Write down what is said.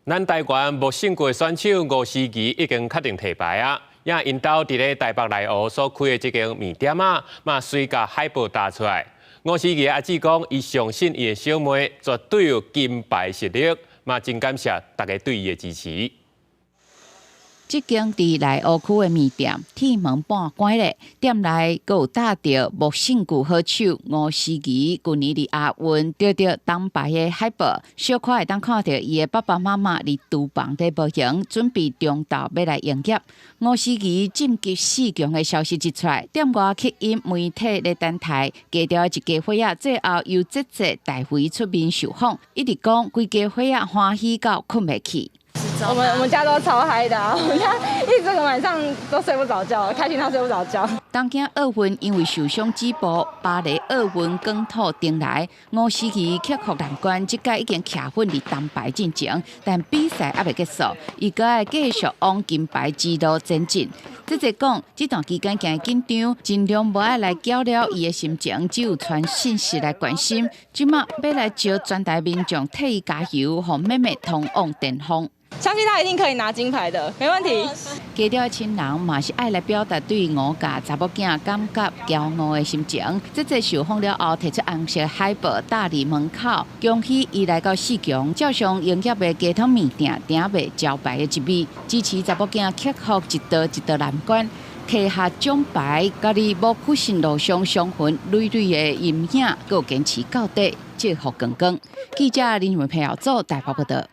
咱台灣木勝季選手吳詩儀已經確定提牌啊！也𪜶兜佇咧台北內湖所開的這間麵店啊，嘛隨共海報貼出來。吳詩儀阿姊講，伊相信伊的小妹絕對有金牌實力，嘛真感謝大家對伊的支持。這間佇內湖區的麵店，鐵門半關咧，店內閣有貼著木勝季好手吳詩儀，舊年佇亞運得著銅牌的海報，小可會當看著伊的爸爸媽媽佇廚房咧無閒，準備中晝欲來營業。吳詩儀晉級四強的消息一出來，店外吸引媒體咧等待，低調的一家伙仔，最後由姐姐代為出面受訪，一直講規家伙仔歡喜到睏袂去。我們家都超嗨的，我們家一整個晚上都睡不着覺，開心到睡不着覺。東京奧運因為受傷止步，巴黎奧運捲土重來，吳詩儀克服難關，這屆已經徛穩佇銅牌進前，但比賽猶未結束，伊閣愛繼續往金牌之路前進。姐姐講，這段期間誠緊張，盡量無愛來攪擾伊的心情，只有傳訊息來關心。這馬欲來召全台民眾替伊加油，予妹妹通往巔峰。相信他一定可以拿金牌的，沒問題。低調的親人嘛是愛來表達對吳家查某囝感覺驕傲的心情。姐姐受訪了後，提出紅色海報貼佇門口，恭喜伊來到四強，照常營業的雞湯麵店，鼎賣招牌的一味，支持查某囝克服一道一道難關，摕下獎牌，佮佇無屈線路上傷痕累累的陰影，閣有堅持到底，祝福光光。記者林文佩耀做台北報道。